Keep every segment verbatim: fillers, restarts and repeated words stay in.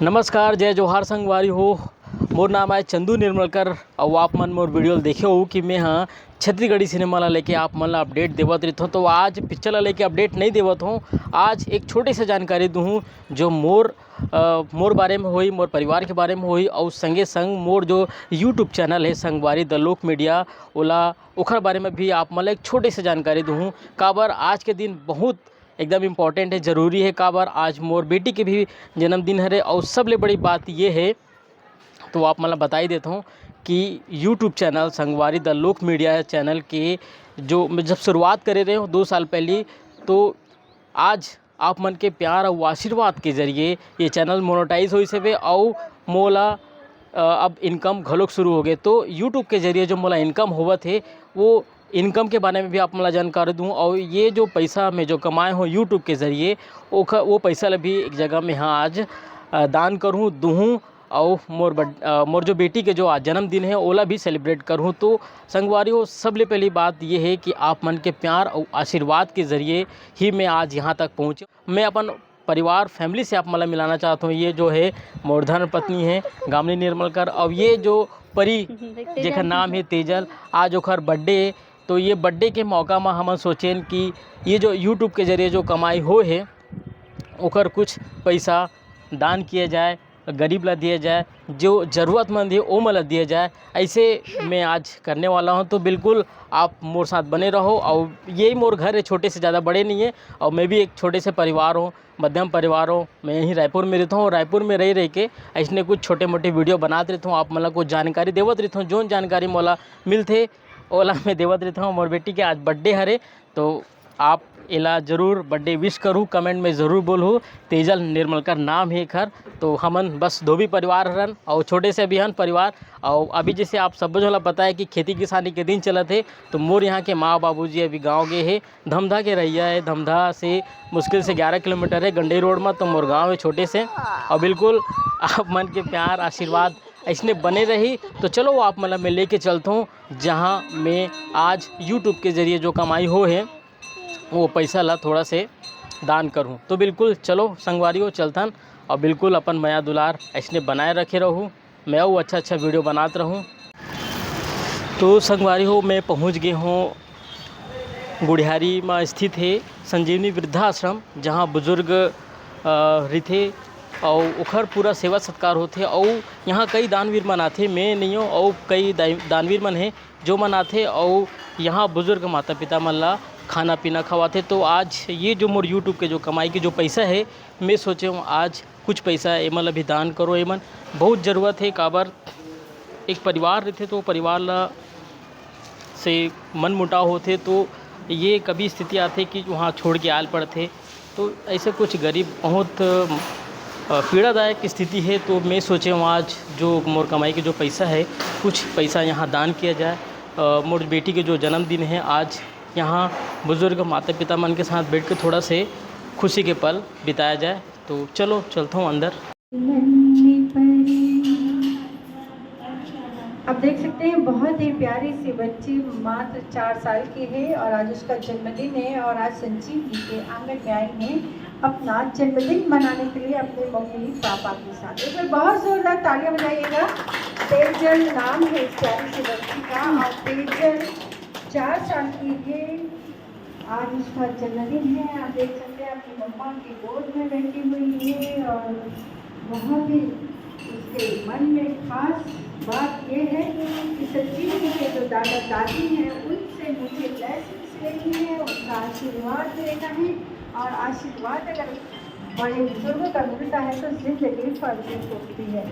नमस्कार, जय जोहार संगवारी हो। मोर नाम आय चंदू निर्मलकर, अउ आप मन मोर वीडियो ल देखे हो कि मैं ह छत्तीसगढ़ी सिनेमा ला लेके आप मन ला अपडेट देवत रहिथों। तो आज पिक्चर ला लेके अपडेट नहीं देवत हूँ, आज एक छोटे से जानकारी दूँ जो मोर अ, मोर बारे में होई, मोर परिवार के बारे में होई, अउ संगे संग मोर जो YouTube चैनल है संगवारी द लोक मीडिया, ओला ओखर बारे में भी आप मन ला एक छोटे से जानकारी दूँ। काबर आज के दिन बहुत एकदम इम्पोर्टेंट है, जरूरी है। काबर आज मोर बेटी के भी जन्मदिन हरे, अउ सबले बड़ी बात ये है, तो आप मन ला बताई देत हूँ कि YouTube चैनल संगवारी द लोक मीडिया चैनल के जो मैं जब शुरुआत करे रहे हूँ दो साल पहली, तो आज आप मन के प्यार अउ आशीर्वाद के जरिए ये चैनल मोनेटाइज होइस हवे अउ मोला अ, अब इनकम घलोक शुरू हो गए। तो YouTube के जरिए जो मोला इनकम होवत हे, वो इनकम के बारे में भी आप मन ला जानकारी दूँ। और ये जो पैसा मैं जो कमाए हूँ YouTube के जरिए, ओखर वो पैसा ला भी एक जगह में हाँ आज अ, दान करूँ, दूँ। और मोर बड, अ, मोर जो बेटी के जो आज जन्मदिन है, ओला भी सेलिब्रेट करूँ। तो संगवारी हो, सबले पहली बात ये है कि आप मन के प्यार और आशीर्वाद के जरिए ही मैं आज यहाँ तक पहुँचे। मैं अपन परिवार, फैमिली से आप मन ला मिलाना चाहत हूँ। ये जो है मोर धर्म पत्नी है गामिनी निर्मलकर, और ये जो परी जेकर नाम है तेजल, आज ओकर बर्थडे है। तो ये बर्थडे के मौका में हमन सोचेन कि ये जो YouTube के जरिए जो कमाई हो है, ओकर कुछ पैसा दान किया जाए, गरीब ला दिया जाए, जो जरूरतमंद है ओमन ला दिया जाए। ऐसे मैं आज करने वाला हूँ। तो बिल्कुल आप मोर साथ बने रहो। और यही मोर घर है, छोटे से, ज़्यादा बड़े नहीं है। और मैं भी एक छोटे से परिवार हूँ, मध्यम परिवार हूँ। मैं यहीं रायपुर में रहता हूँ और रायपुर में रह रह के ऐसने कुछ छोटे मोटे वीडियो बनात रहता हूँ, आप मन ला कुछ जानकारी देवत रहता हूँ। जोन जानकारी मोला मिलथे ओला मैं देवत रहता हूँ। मोर बेटी के आज बर्थडे हरे, तो आप एला जरूर बर्थडे विश करू, कमेंट में जरूर बोलू। तेजल निर्मलकर नाम है एखर। तो हमन बस धोबी परिवार हरन और छोटे से अभी हन परिवार। और अभी जैसे आप सब झन ला पता है कि खेती किसानी के दिन चलत है, तो मोर यहाँ के माँ बाबूजी अभी गाँव गए है। धमधा के रहिया है, धमधा से मुश्किल से ग्यारह किलोमीटर है गंडई रोड में, तो मोर गाँव है छोटे से। और बिल्कुल आप मन के प्यार आशीर्वाद ऐसने बने रही। तो चलो आप मन ला मैं लेके चलता हूँ जहाँ मैं आज YouTube के जरिए जो कमाई हो है वो पैसा ला थोड़ा से दान करूँ। तो बिल्कुल चलो संगवारी हो चलथन और बिल्कुल अपन मया दुलार ऐसने बनाए रखे रहू, मैं अउ अच्छा अच्छा वीडियो बनात रहूँ। तो संगवारी हो, मैं पहुँच गए हूँ गुढ़ियारी में स्थित है संजीवनी वृद्धाश्रम, जहाँ बुजुर्ग अ, रिथे और ओखर पूरा सेवा सत्कार होथे। और यहाँ कई दानवीर मन आथे, मैं नहीं हूँ और कई दाई- दानवीर मन है जो मन आथे और यहाँ बुजुर्ग माता पिता मन ला खाना पीना खवाथे। तो आज ये जो मोर YouTube के जो कमाई के जो पैसा है, मैं सोचे हूँ आज कुछ पैसा एमन ला भी दान करो। एमन बहुत जरूरत है, काबर एक परिवार रहिथे तो परिवार ला से मन मुटाव होथे, तो ये कभी स्थिति आथे कि वहाँ छोड़ के आल पड़थे। तो ऐसे कुछ गरीब बहुत अ, पीड़ादायक स्थिति है। तो मैं सोचे हूँ आज जो मोर कमाई के जो पैसा है, कुछ पैसा यहाँ दान किया जाए। अ, मोर बेटी के जो जन्मदिन है आज, यहाँ बुजुर्ग माता पिता मन के साथ बैठ के थोड़ा से खुशी के पल बिताया जाए। तो चलो चलता हूँ अंदर। आप देख सकते हैं, बहुत ही प्यारी सी बच्ची, मात्र चार साल की है और आज उसका जन्मदिन है और आज संजीवनी के आंगन में आई हैं अपना जन्मदिन मनाने के लिए अपने मम्मी पापा के साथ। एक बार बहुत जोरदार तालियां बजाइएगा। तेजल नाम है इस प्यारी सी बच्ची का और तेजल चार साल की है। आज उसका जन्मदिन है। आप देख सकते हैं अपनी मम्मा की गोद में बैठी हुई है और बहुत ही उसके मन में खास बात यह है कि सच्ची के जो दादा दादी हैं उनसे मुझे लेसन्स लेनी है, उनका आशीर्वाद लेना है। और आशीर्वाद अगर बड़े बुजुर्गों का मिलता है तो जिंदगी फलती फूलती है।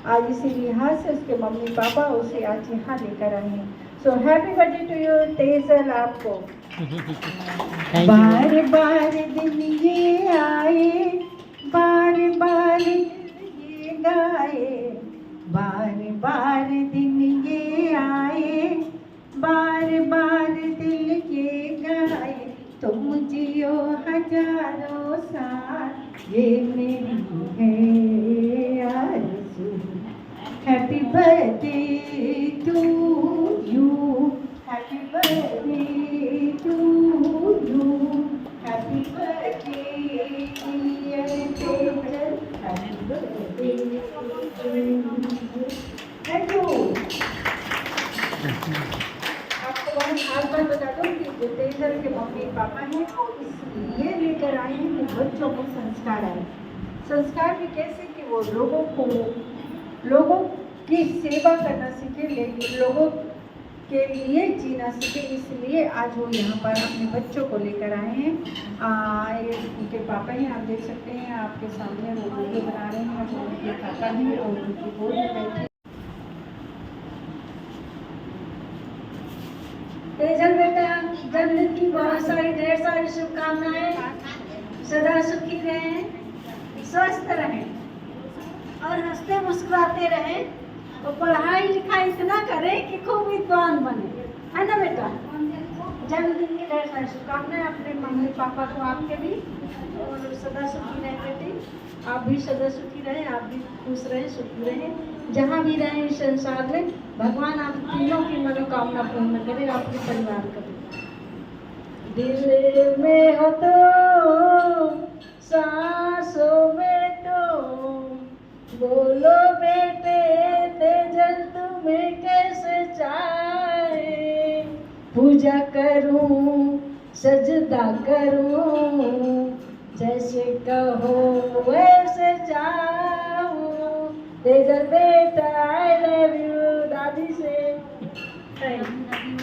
आज इसी लिहाज से उसके मम्मी पापा उसे आज यहाँ लेकर आए हैं। So happy birthday to you Tejal. आपको Thank you। बार बार दिन ये आए, बार बार दिल ये गाए, बार बार दिन ये आए, बार बार दिल ये गाए, तुम जियो हजारों साल, ये मेरी है आरज़ू। Happy birthday to you, happy birthday to you, happy birthday dear Tejan, happy birthday thank you. आपको बहुत खास बात बता दूं कि जो तेजल के मम्मी पापा हैं, वो इसलिए लेकर आए हैं कि बच्चों में संस्कार आए। संस्कार भी कैसे कि वो लोगों को, लोगों की सेवा करना सीखे, लेकिन लोगों के लिए जीना सीखे, इसलिए आज वो यहाँ पर अपने बच्चों को लेकर आए हैं। आ, ये उनके पापा हैं, आप देख सकते हैं, आपके सामने वो वीडियो बना रहे हैं। वो उनके पापा हैं और उनकी गोद में बैठे। तेजल बेटा, जन्मदिन की बहुत सारी, ढेर सारी शुभकामनाएं। सदा सुखी रहें, स्वस्थ रहें और हंसते मुस्कुराते रहें। तो पढ़ाई लिखाई इतना करें कि खूब विद्वान बने, है ना बेटा? जन्मदिन की ढेर सारी शुभकामनाएं अपने मम्मी पापा को, आपके भी। और सदा सुखी रहें बेटी, आप भी सदा सुखी रहें, आप भी खुश रहें, सुखी रहें, जहाँ भी रहें इस संसार में। भगवान आप तीनों की मनोकामना पूर्ण करें, आपके परिवार का भी। दिल में हो तो, सांसों में तो, बोलो बेटे तेजल तुम्हें कैसे चाहे, पूजा करूं सजदा करूं, जैसे कहो वैसे चाहूं। तेजल बेटा, I love you दादी से। Thank you।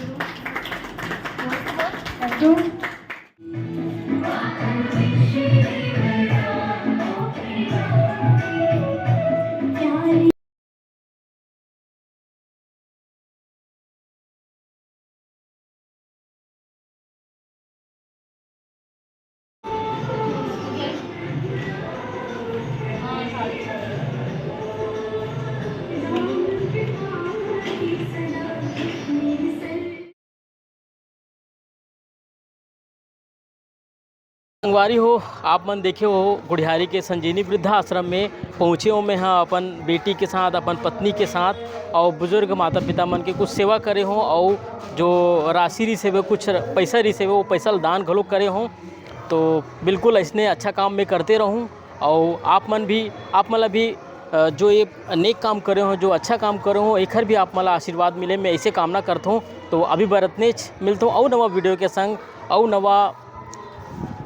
संगवारी हो, आप मन देखे हो गुढ़ियारी के संजीवनी वृद्धाश्रम में पहुँचे हो। मैं ह अपन बेटी के साथ, अपन पत्नी के साथ और बुजुर्ग माता पिता मन के कुछ सेवा करे हो और जो राशि रिहिस हवे, कुछ पैसा रिहिस हवे, वो पैसा ल दान घलो करे हो। तो बिल्कुल ऐसने अच्छा काम मैं करते रहूँ और आप मन भी, आप मन ला भी, अ, जो ये नेक काम करे हो, जो अच्छा काम करे हो, एखर भी आप मन ला आशीर्वाद मिले, मैं ऐसे कामना करत हूँ। तो अभी बर अतनेच, मिलत हूँ अउ नवा वीडियो के संग, अउ नवा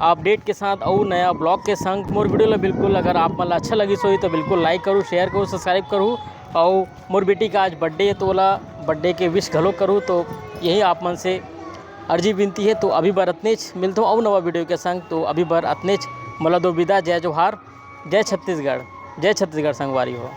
अपडेट के साथ, अउ नया ब्लॉग के संग। मोर वीडियो ला बिल्कुल अगर आप मन ला अच्छा लगिस होही तो बिल्कुल like करू, share करू, subscribe करू। अउ मोर बेटी का आज birthday है तो ओला birthday के wish घलो करू। तो यही आप मन से अर्जी विनती है। तो अभी बर अतनेच, मिलत हूँ अउ नवा वीडियो के संग। तो अभी बर अतनेच, मोला दो विदा, जय जोहार, जय छत्तीसगढ़, जय छत्तीसगढ़ संगवारी हो।